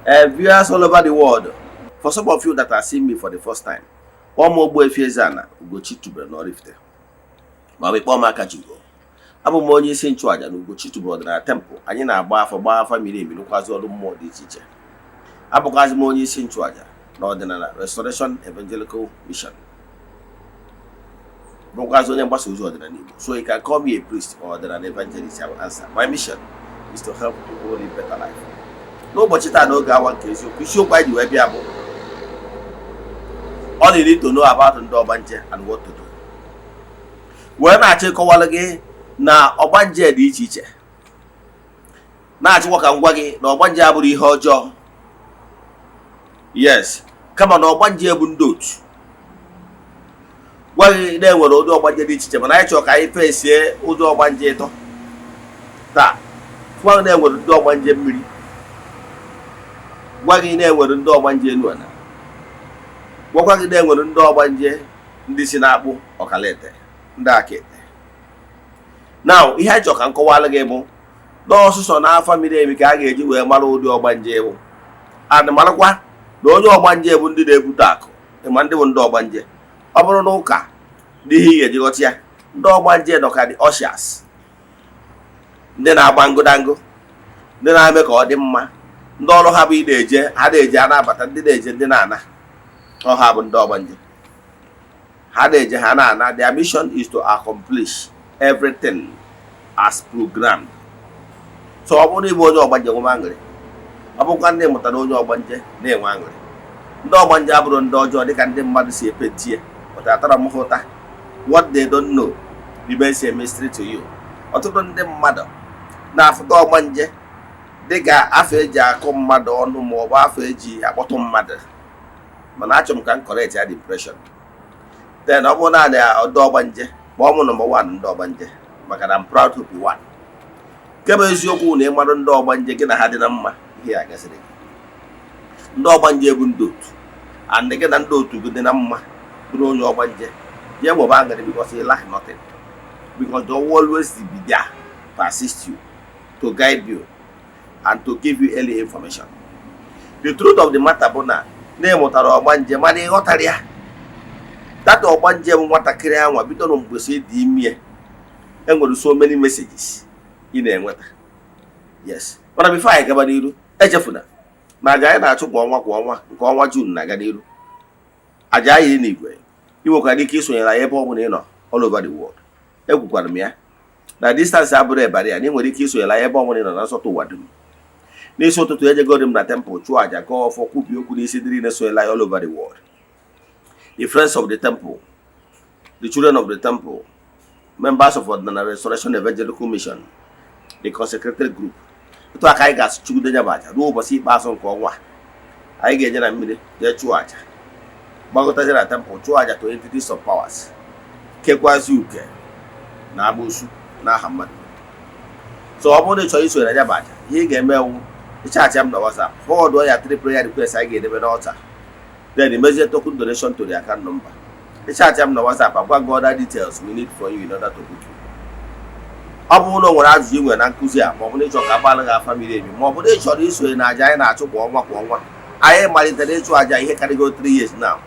Viewers all over the world, for some of you that are seeing me for the first time, kpọọ m Ogbuefi Eze-Ana Ugochi tubelu n'Oraifite, ma ọ bụ kpọọ m Akajiugo. Abụ m onye isi nchụaja na Ugochi tubelu ọdịnala temple. Anyị na-agba afọ, gbaa afa miri emi, rụkwazị ọrụ mmụọ dị iche iche. Abụkwazị m onye isi nchụaja na Ọdịnala Restoration Evangelical Mission, bụrụkwazị onye mgbasa ozi ọdịnala Igbo. So you can call me a priest or ọdịnala evangelist, I will answer. My mission is to help people live better life. N'ụbọchị taa, n'oge awa nke eziokwu, isiokwu anyị ji wee bịa bụ "All you need to know about ndị ọgbanje and what to do". Wee na-achọ ịkọwalụ gị na ọgbanje dị iche iche, na-achịkwa ka m gwa gị na ọgbanje abụrụ ihe ọjọọ, yes, kama na ọgbanje bụ ndị otu. Gwa gị na enwere ụdị ọgbanje dị iche iche, mana anyị chọrọ ka anyị fesie ụdị ọgbanje ịtọ taa. Gwa gị na enwere ndị ọgbanje mmiri, gwa gị na enwere ndị ọgbanje enu ala, gwakwa gị na enwere ndị ọgbanje ndị si na-akpụ ọkalete, ndị akete. Now, ihe anyị chọrọ ka m kọwalụ gị bụ n'ọsụsọ n'afọ miri emi ka a ga-eji wee mara ụdị ọgbanje bụ, and marakwa na onye ọgbanje bụ ndị na-ebute akụ. Ịma ndị bụ ndị ọgbanje? Ọ bụrụ na ụka dị ihe ị ga-eji ghọta ya, ndị ọgbanje nọ ka the ushers, ndị na-agba ngụdangụ, ndị na-eme ka ọ dị mma, ndị ọrụ ha bụ ị na-eje, ha na-eje, ha na-abata, ndị na-eje, ndị na-ana. Ọ ha bụ ndị ọgbanje. Ha na-eje, ha na-ana. Their mission is to accomplish everything as programmed. So ọ bụrụ na ịbụ onye ọgbanje, nwe aṅụrị. Ọ bụkwa ndị mụtara onye ọgbanje na-enwe aṅụrị. Ndị ọgbanje abụrụ ndị ọjọọ dịka ndị mmadụ si epetie pụta atara m ha ụta. What they don't know remains a mystery to you. Ọtụtụ ndị mmadụ na-afụta ọgbanje dịka afọ eji akụ mmadụ ọnụ ma ọ bụ afọ eji akpọtụ mmadụ, mana achọrọ m ka m correct ya the impression. Then ọ bụrụ naanị ọdụ ọgbanje, kpọọ m number one ndị ọgbanje, maka na I'm proud to be one. Nke bụ eziokwu na ịmarụ ndị ọgbanje, gị na ha dị na mma, ihe ya gasịrị gị. Ndị ọgbanje bụ ndị otu, and gị na ndị otu gị dị na mma, bụrụ onye ọgbanje, jee nwebe aṅụrị, because you lack nothing, because they will always be there to assist you, to guide you and to give you early information. The truth of the matter bụ na na ịmụtara ọgbanje mana ị ghọtara ya. Data ọgbanje bụ nwatakịrị anwa bido na mgbe si dị ime, enwere so many messages ị na-enweta, yes. Mana before anyị gaba n'iru, echefuna na aja anyị na-achụ kwa ọnwa kwa ọnwa, nke ọnwa June na-aga n'iru, aja anyị n'igwe. Ị nwekwara ike isonyere anyị ebe ọ bụla ị nọ all over the world. Ekwukwara m ya na distance abụrụ ebara ya, na ị nwere ike isonyere anyị ebe ọ bụla ị nọ na nsọtụ ụwa dum. N'isi ụtụtụ, ejegoro m na temple chụọ aja, gọọ ọfọ, kwubi okwu n'isi ndị niile sonyere anyị all over the world, the friends of the temple, the children of the temple, members of Ọdịnala Restoration Evangelical Mission, the consecrated group. Otu aka anyị ga-achụgide ya bụ aja ruo ụbọchị ikpeazụ nke ọnwa a. Anyị ga-eje na mmiri jee chụọ aja, gbagọtazie na temple chụọ aja to entities of powers, kekwazi uke na agbusu n'aha mmadụ. So ọ bụrụ na ị chọrọ isonye na ya bụ aja, ihe ị ga-eme wụ ịchat m na WhatsApp, forward ya three prayer request anyị ga-edebe n'altar, then imezie token donation to the account number. Ịchat m na WhatsApp, agwa gị other details we need for you in order to book you. Ọ bụrụ na o nwere ajụjụ ị nwere na nkụzi a, ma ọ bụ na ịchọ ka agbalị gị afa miri emi, ma ọ bụ na ị chọrọ isonye na aja anyị na-achụ kwa ọnwa kwa ọnwa, anyị malitere ịchụ aja ihe karịgo 3 years now.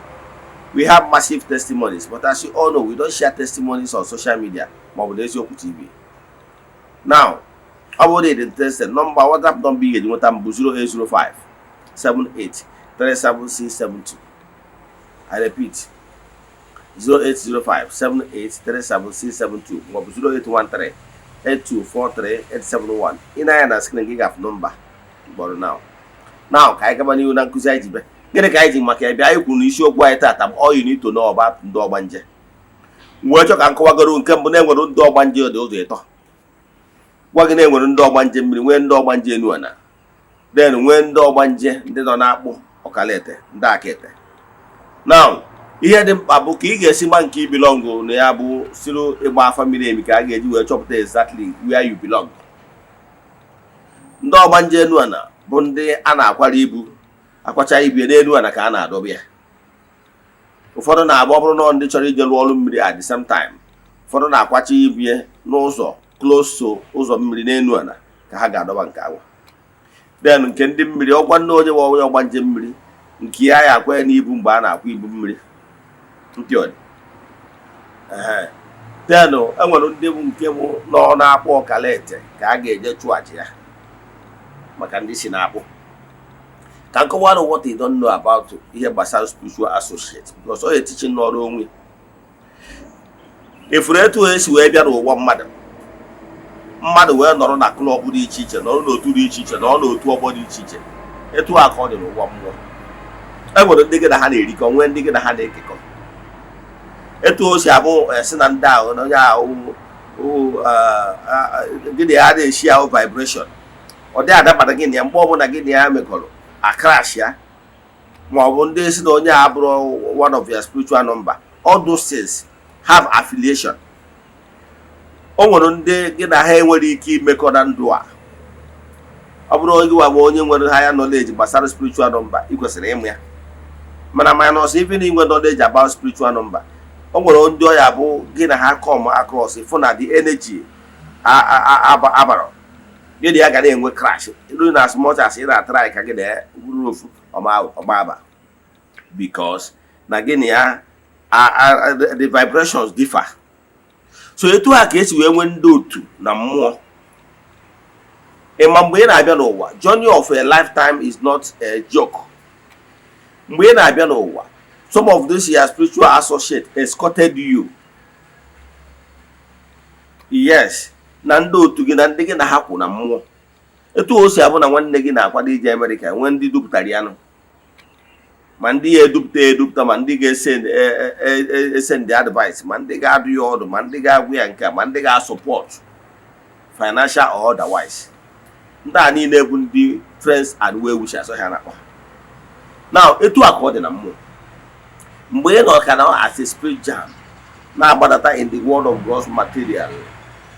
We have massive testimonies, but as you all know, we don't share testimonies on social media ma ọ bụ n'Eziokwu TV. Now, ọ bụrụ na ị dị interested, nọmba WhatsApp nọmba ị ga-eji nweta m bụ 0805 78 37672. I repeat, 0805 78 37672 maọbụ 0813 8243 871. Ị na-anya na screen gị, ga-afụ nọmba mkpọrọ. Now now, ka anyị gaba n'ihu na nkụzi anyị ji bịa. Gịnị ka anyị ji maka ya bịa? Anyị kwuru na isiokwu anyị taata bụ "All you need to know about ndị ọgbanje". Wee chọ ka m kọwagoro nke mbụ, na-enwere ndị ọgbanje dị ụzọ ịtọ. Gwa gị na-enwere ndị ọgbanje mmiri, nwee ndị ọgbanje enu ana, then nwee ndị ọgbanje ndị nọ na-akpụ ọkalete, ndị akete. Now, ihe dị mkpa bụ ka ị ga-esi gba nke i belong na ya bụ siri ịgba afa miri emi, ka a ga-eji wee chọpụta exactly where you belong. Ndị ọgbanje enu ana bụ ndị a na-akwara ibu, akwacha ibu n'elu ana ka a na-adọba ya. Ụfọdụ na-agba, ọ bụrụ na ndị chọrọ ije rụọ ọrụ mmiri at the same time, ụfọdụ na-akwacha ibu n'ụzọ close to ụzọ mmiri n'elu ana ka ha ga-adọba nke agwa. Then nke ndị mmiri, ọkwa nne onye bụ onye ọgbanje mmiri, nke ya ya akwa ya n'ibu mgbe a na-akwa ibu mmiri ntị ọ dị. Ehe. Then enwere ndị bụ nke bụ nọ na-akpọ ọkala ete ka a ga-eje chụọ aja ya maka ndị si na-akpụ. Ka nkọwara what you don't know about ihe gbasara spiritual associate, because ọ etichi n'ọrụ onwe efuru etu esi wee bịa n'ụwa mmadụ. Mmadụ wee nọrọ na club dị iche iche, nọrọ n'otu dị iche iche, nọrọ n'otu ọgbọ dị iche iche. Etu a ka ọ dị n'ụwa mmụọ. E nwere ndị gị na ha na-erikọ, nwee ndị gị na ha na-ekekọ. Etu o si abụ esi na ndị ahụ na onye ahụ gị na ya na-esi ahụ vibration, ọ dị adabara gị na ya. Mgbe ọbụla gị na ya mekọrọ, a-crash ya, ma ọ bụ ndị si na onye a bụrụ one of your spiritual number. All those things have affiliation. O nwere ndị gị na ha enwere ike imekọ na ndụ a. Ọ bụrụ onye gị bụ onye nwere higher knowledge gbasara spiritual number, ị kwesịrị ịmụ ya. Mana minus even inwe knowledge about spiritual number, o nwere ndị ọya bụ gị na ha come across, fụ na the energy abara gị na ya ga na-enwe crash, even as much as ị na-atry ka gị na ya bụrụ ofu ọma aba, because na gị na ya the vibrations differ. So etu a ka esi wee nwee ndị otu na mmụọ. Ịma mgbe ị na-abịa n'ụwa, journey of a lifetime is not a joke. Mgbe ị na-abịa n'ụwa, some of these your spiritual associate escorted you, yes, na ndị otu gị na ndị gị na ha kwụ na mmụọ. Etu o si abụ na nwanne gị na-akwado ije Amerịka, nwee ndị dupụtara ya nụ, ma ndị ya edupụta edupụta, ma ndị ga-ese ndị advice, ma ndị ga-adụ ya ọdụ, ma ndị ga-agwụ ya nke a, ma ndị ga-asupport financial or otherwise. Ndị a niile bụ ndị friends and well wishers ha na-akpọ. Now, etu a ka ọ dị na mmụọ. Mgbe ị nọ ka na as a spirit jam na-agbadata in the world of gross material,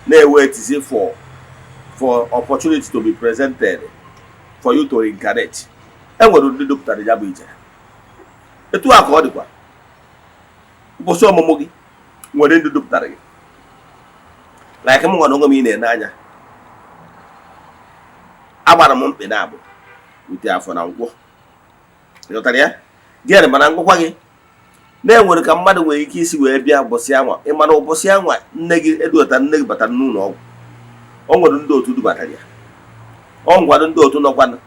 na-ewe etizi for opportunity to be presented for you to reincarnate, e nwere ndị dupụtara ya bụ ije. Etu a ka ọ dịkwa ụbọchị ọmụmụ gị, nwere ndị dupụtara gị. Like m nwere onwe m, ị na-ene anya, agbara m mkpị na abụ ute afọ na nkwọ. Ịghọtara ya gịnị? Mana ngwụkwa gị na-enwere ka mmadụ nwere ike isi wee bịa ụbọchị anwa. Ị mana ụbọchị anwa nne gị edubatara, nne gị batara n'ụlọ ọgwụ, o nwere ndị otu dubatara ya. Ọ ngwado ndị otu nọkwanụ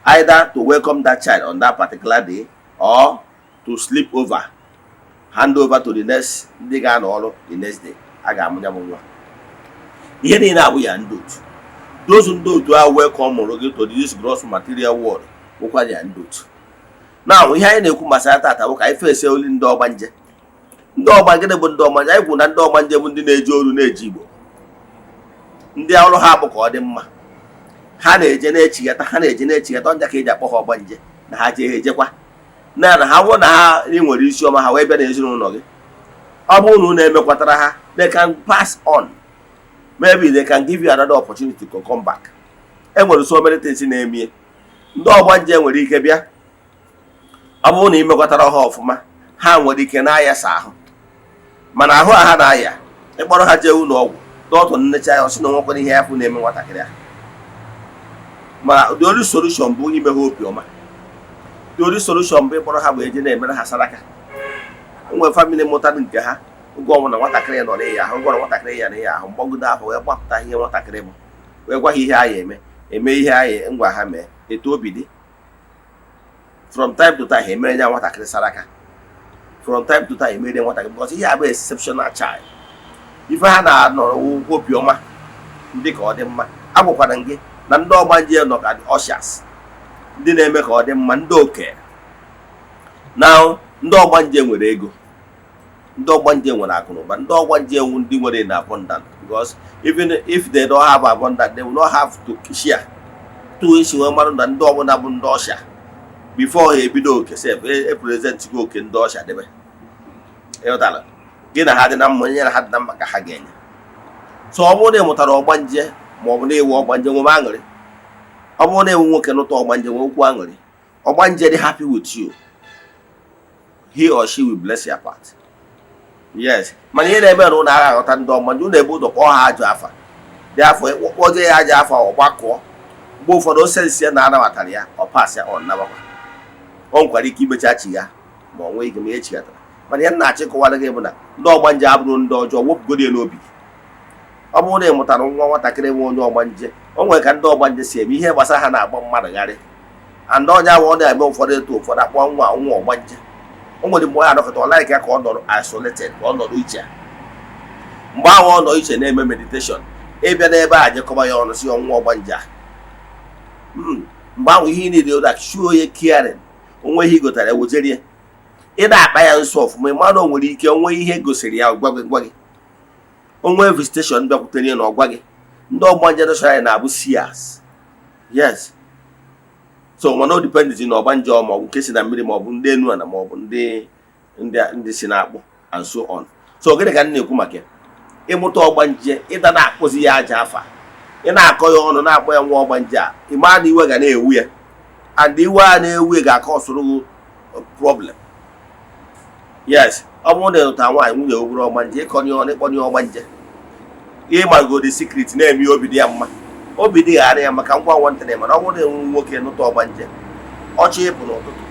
either to welcome that child on that particular day or to sleep over, hand over to the next ndị ga-anọ ọrụ the next day a ga-amụ ya bụ nwa. Ihe niile abụ ya ndị otu. Those ndị otu ahụ welcome mụrụ gị to this gross material world bụkwa ya ndị otu. Now, ihe anyị na-ekwu gbasara tata bụ ka anyị fesi oli ndị ọgbanje. Ndị ọgba gịnị bụ ndị ọgbanje? Anyị kwuru na ndị ọgbanje bụ ndị na-eji olu na-eji Igbo, ndị ọrụ ha bụ ka ọ dị mma. Ha na-eje na-echighata, ha na-eje na-echighata. Ọnya ka eji akpọ ha ọgbanje, na ha jee ejekwa na ha bụrụ na ha ị nwere isi ọma, ha wee bịa n'ezinụlọ gị. Ọ bụrụ na unu emekwatara ha, they can pass on. Maybe they can give you another opportunity to come back. E nwere so many things na-emie. Ndị ọgbanje nwere ike bịa, ọ bụrụ na ị mekwatara ha ọfụma, ha nwere ike na-ayasa ahụ. Mana ahụ a ha na-aya, ịkpọrọ ha jee ụlọ ọgwụ, dọkịta nnecha ya, ọ sị na onwekwara ihe ya fụ na-eme nwatakịrị ahụ. Mana the only solution bụ ime ha obi ọma. The only solution bụ ịkpọrọ ha wee je na-emere ha saraka. Nwee family mụtara nke ha, oge ọbụla nwatakịrị nọ n'iya ahụ, gwara nwatakịrị ya na ihe ahụ mgbagodo afọ, wee gbapụta ihe nwatakịrị bụ, wee gwa ha ihe a ya eme eme, ihe a ya ngwa ha mee, etu obi dị. From time to time, ha emere ya nwatakịrị saraka. From time to time, emere nwatakịrị, because ihe a bụ exceptional child. Ife ha na-anọrọ obiọma ndị ka ọ dị mma. Agwakwara m gị na ndị ọgbanje nọ ka the ushers, ndị na-eme ka ọ dị mma, ndị oke. Now, ndị ọgbanje nwere ego, ndị ọgbanje nwere akụ na ụba, ndị ọgbanje nwu ndị nwere in abundant, because even if they don't have abundant, they will not have to share. Tu esi wee mara na ndị ọbụla bụ ndị usher, before ha ebido oke sef, e present go oke ndị usher debe. Ịghọtara? Gị na ha dị na mma, onye na ha dị na mma ka ha ga-enye. So ọ bụrụ na ị mụtara ọgbanje, ma ọ bụ na ịwụ ọgbanje, nwebe aṅụrị. Ọ bụrụ na ịwụ nwoke nụta ọgbanje, nwee okwu aṅụrị. Ọgbanje dị happy with you, he or she will bless your path, yes. Mana ihe na-eme na ụlọ agha aghọta ndị ọgbanje, ụlọ ebu ụzọ kpọọ ha ajọ afa dị afọ, kpọzie ya ajọ afa, ọgbakọọ. Mgbe ụfọdụ o sense ya na anabatara ya, ọ pass ya ọ nabakwa. O nwekwara ike imecha chi ya, ma ọ nwee ike ma ihe chighatara. Mana ihe m na-achọ ịkọwara gị bụ na ndị ọgbanje abụrụ ndị ọjọọ. Wepụgoro ya n'obi gị. Ọ bụrụ na ị mụtara nwa nwatakịrị nwe onye ọgbanje, o nwere ka ndị ọgbanje si eme ihe gbasara ha na-agba mmadụ gharị. And onye ahụ ọ na-eme ụfọdụ etu ụfọdụ akpọ nwa nwa ọgbanje. O nwere mgbe ọ ya anọkọta, ọ like ya ka ọ nọrọ isolated, ka ọ nọrọ iche. Mgbe ahụ ọ nọ iche na-eme meditation, ịbịa n'ebe a jekọba ya ọnụ si ọnwa ọgbanje a. Mgbe ahụ ihe ị niile ụda show ya caring, onwe ihe i gotara ewejere ya, ị na-akpa ya nso ọfụma. Ị mara o nwere ike onwe ihe gosiri ya, gwa gị, gwa gị onwe visitation bịakwutere ya na ọgwa gị. Ndị ọgbanje national na-abụ seers, yes. So mana o depends na ọgbanje ọ ma ọ bụ nke si na mmiri, ma ọ bụ ndị enu ana, ma ọ bụ ndị si na-akpụ and so on. So gịnị ka m na-ekwu maka ya? Ịmụta ọgbanje, ịda na-akpụzi ya aja afa, ị na-akọ ya ọnụ, na-akpọ ya nwa ọgbanje a, ị maa na iwe ga na-ewu ya, and iwe a na-ewu ya ga-aka ọsụrụ gị problem. Yes, ọ bụrụ na ịlụta nwaanyị, nwunye obere ọgbanje, ịkọnye ọnụ, ịkpọnye ọgbanje, ịmagodi secret na-eme ya obi dị ya mma, obi dị ghara ya maka ngwa nwantịrị. Mana ọ bụrụ na enwe nwoke nụta ọgbanje, ọchọ ịpụ n'ụtụtụ,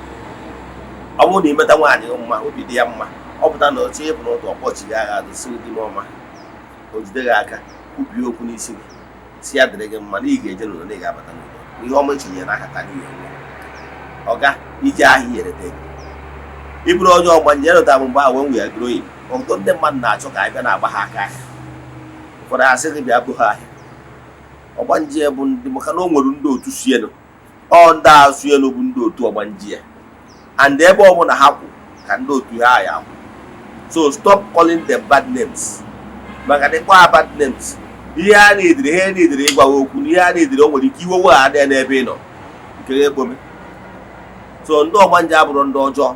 ọ bụrụ na imeta nwaanyị mma, obi dị ya mma, ọ pụta na ọchọ ịpụ n'ụtụ, ọkpọchi ya agha adụsị di m ọma, o jide gị aka, kwubie okwu n'isi gị, si ya dịrị gị mma na ị ga-eje n'ụlọ na ị ga-abata n'ụlọ, ihe ọma echinyere n'aka ka n'ihe nwe ọga ije ahịa erete ego. Ị bụrụ onye ọgbanje, ereta m mgbe ahụ when we are growing, ọtụtụ ndị mmadụ na-achọ ka anyị bịa na-agba ha aka ahịa. Ụfọdụ asị gị bịa bụ ha ahịa. Ọgbanje bụ ndị maka na o nwere ndị otu sienu, ọ ndị a sienu bụ ndị otu ọgbanje ya, and ebe ọbụla ha kwụ ka ndị otu ha ya akwụ. So stop calling them bad names, maka na ịkpọ ha bad names, ihe a na-ediri, ihe na-ediri ịgwa ha okwu na ihe a na-ediri, o nwere ike iwe weghara ya n'ebe ị nọ nke ya ekpome. So ndị ọgbanje abụrụ ndị ọjọọ,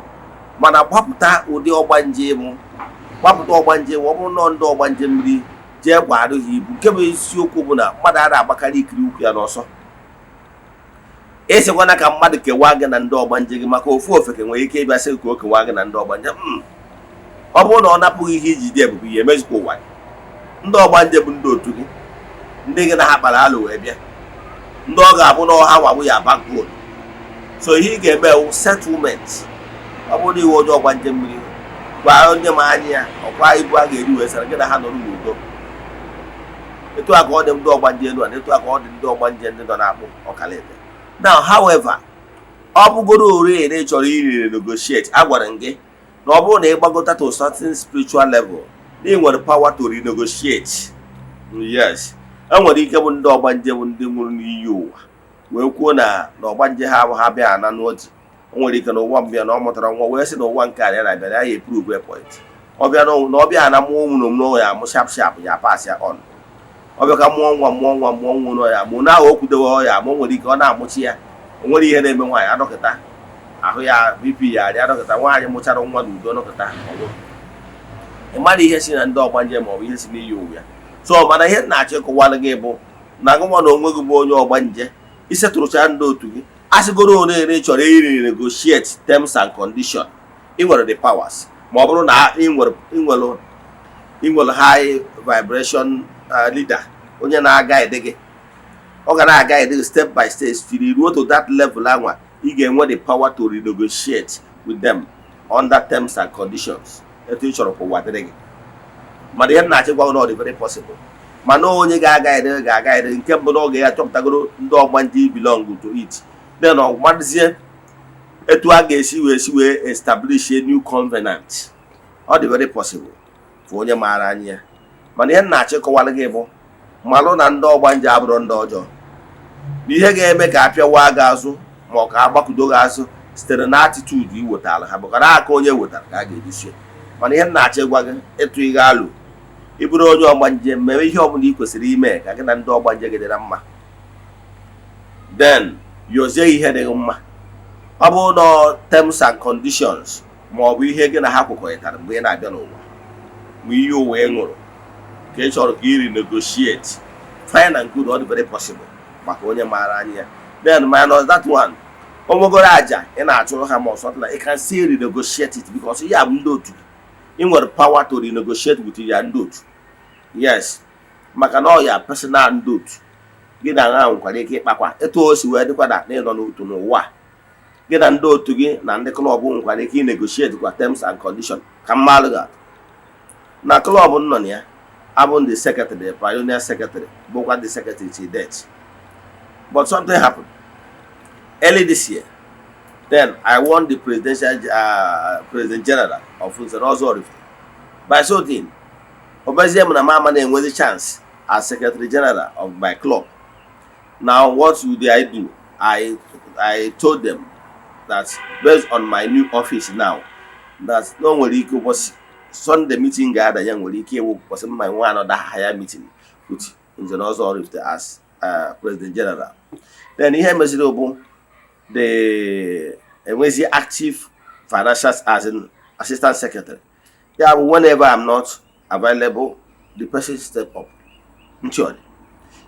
mana gbapụta ụdị ọgbanje bụ, gbapụta ọgbanje. Ọ bụrụ nọọ ndị ọgbanje mmiri, jee kwado ha ibu. Nke bụ isiokwu bụ na mmadụ a na-agbakarị ikiri ukwu ya n'ọsọ. Esikwana ka mmadụ kewaa gị na ndị ọgbanje gị, maka ofu ofeke nwere ike ịbịa sị ka o kewaa gị na ndị ọgbanje. Ọ bụrụ na ọ napụghị ihe iji dị ebube ya, emezikwa ụwa gị. Ndị ọgbanje bụ ndị otu gị, ndị gị na ha kpara alụ wee bịa, ndị ọ ga-abụ na ọha nwabụ ya backbone. So ihe ị ga-eme wụ settlement. Ọ bụrụ na iwe onye ọgbanje mmiri, gwa onye ma anya ya ọkwa ibu a ga-eri wee sara gị na ha nọrọ n'udo. Etu a ka ọ dị ndị ọgbanje elu a na etu a ka ọ dị ndị ọgbanje ndị nọ na-akpụ ọkalete. Now, however, ọ bụgoro ore na ị chọrọ iri negotiate, a gwara m gị na ọ bụrụ na ị gbagota to certain spiritual level, na ị nwere power to renegotiate. Yes, e nwere ike bụ ndị ọgbanje bụ ndị nwụrụ n'iyi ụwa wee kwuo na ọgbanje ha bụ ha bịa na n'oji. O nwere ike na ụwa mbịa na ọ mụtara nwa wee sị na ụwa nke a ya na-abịa na ya eprove a point. Ọ bịa na ọ bịa na mụọ nwụrụ m ya amụ sharp sharp, ya pass ya on. Ọ bịa ka mụọ nwa, mụọ nwa, mụọ nwa ụlọ ya mụ na ahụ o kwudewe ọ ya ma o nwere ike ọ na-amụchi ya. O nwere ihe na-eme nwaanyị anọkịta ahụ ya, BP ya arịa, anọkịta nwaanyị mụchara nwa n'udo, nọkịta ọnwụ. Ị mara ihe si na ndị ọgbanje ma ọ bụ ihe si n'iyi ụwa ya. So mana ihe m na-achọ ịkọwalụ gị bụ na gị nwa na onwe gị bụ onye ọgbanje, isetụrụcha ndị otu gị, asịgoro one ị chọrọ iri negotiate terms and condition, ị nwere the powers. Ma ọ bụrụ na ị nwere high vibration leader, onye na-aguide gị, ọ ga na-aguide gị step by step till ruo to that level anwa ị ga-enwe the power to renegotiate with them under terms and conditions etu ị chọrọ ka ụwa dịrị gị. Mana ihe m na-achịkwa na ọ dị very possible, mana onye ga-aguide gị ga-aguide gị. Nke mbụ, n'oge ya chọpụtagoro ndị ọgbanje belong to it, then ọ gbazie etu a ga-esi wee si wee establish a new covenant. Ọ dị very possible for onye maara anya ya. Mana ihe m na-achọ ịkọwara gị bụ malụ na ndị ọgbanje abụrụ ndị ọjọọ, na ihe ga-eme ka a pịawa gị azụ ma ọ ka agbakudo gị azụ sitere na attitude ị wetara ha, bụkara aka onye wetara ka a ga-eji sie. Mana ihe m na-achọ ịgwa gị, ịtụ ihe alụ, ị bụrụ onye ọgbanje, mere ihe ọbụla ị kwesịrị ime ka gị na ndị ọgbanje gị dị na mma, then yozie ihe dị gị mma. Ọ bụrụ na terms and conditions ma ọ bụ ihe gị na ha kwekọrịtara mgbe ị na-abịa n'ụwa, ma ihe ụwa ị ṅụrụ ka ị chọrọ ka iri negotiate, fine and good, ọ dị very possible maka onye maara anya ya. Then minus that one, o nwegoro aja ị na-achụrụ ha ma ọsọ na ị can still renegotiate it, because ya bụ ndị otu ị nwere power to renegotiate with ya ndị otu. Yes, maka na ọ ya personal ndị otu. Gị na ha nwekwara ike ịkpakwa etu o si wee dịkwa na ịnọ n'otu n'ụwa a. Gị na ndị otu gị na ndị club nwekwara ike inegotiate kwa terms and condition. Ka mmalụ ga na club nọ na ya, abụ the secretary, the pioneer secretary, bụkwa the secretary till death. But something happened early this year. Then I won the presidential president general of Nze na Ọzọ Oraifite. By so doing, obezie m na mama na-enwezi chance as secretary general of my club. Now, what would I do? I told them that based on my new office now, that no nwere ike ụbọchị Sunday meeting ga-adanye, nwere ike ịwụ ụbọchị mma nwe another higher meeting with Nze na Ọzọ Oraifite as president general. Then ihe meziri bụ the enwezi active financial, as in assistant secretary. Ya bụ, whenever I'm not available, the person step up. Ntị ọ dị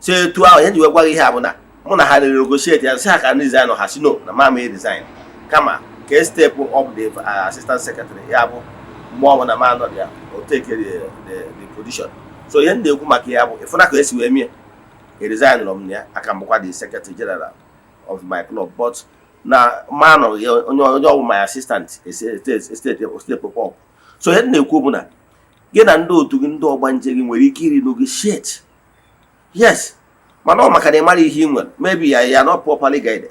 so etu ahụ. Ihe ji wee gwa gị ihe a bụ na mụ na ha negotiate ya, sị ha ka resign, ha si no, na mama resign, kama ka e step up the assistant secretary. Ya bụ, mgbe ọ bụla ma anọ ya, o take the position. So ihe m na-ekwu maka ya bụ, ịfụna ka esi wee mie e resign m na ya, aka m bụkwa the secretary general of my club, but na ma nọ ya, onye ọbụ my assistant step up. So ihe m na-ekwu bụ na gị na ndị otu gị, ndị ọgbanje gị, nwere ike iri negotiate, yes, mana ọ maka na ị mara ihe ị nwere, maybe ya not properly guided.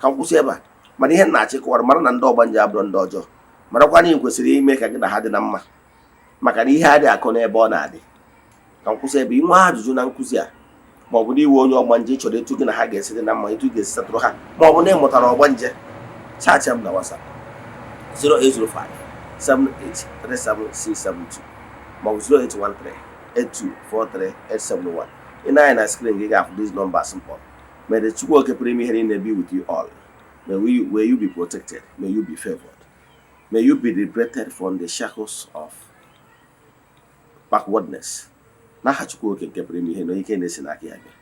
Ka m kwụsị ebe a. Mana ihe m na-achịkọwara, mara na ndị ọgbanje abụrụ ndị ọjọọ. Marakwa na ị kwesịrị ime ka gị na ha dị na mma, maka na ihe adị akụ n'ebe ọ na-adị. Ka m kwụsị ebe. Inwe ajụjụ na nkụzi a, ma ọ bụ na iwe onye ọgbanje ị chọrọ etu gị na ha ga-esi dị na mma, etu ị ga-esi setụrụ ha, ma ọ bụ na ị mụtara ọgbanje, chat m na WhatsApp 0805 7837672 ma ọ bụ 0813 8243 871. Ị na-anya na screen gị, ga-afụ these numbers mkpọrọ. May the Chukwu Oke pụrụ ime ihe niile be with you all. May you be protected. May you be favored. May you be liberated from the shackles of backwardness. N'aha Chukwu Oke nke pụrụ ime ihe na ike na-esi n'aka ya bịa.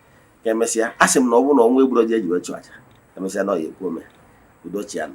Ka emesịa. A sị m na ọ bụrụ na ọnwa egburu ji eji wee chụ aja, emesịa na ọ ya ekwu ome. Udochianụ.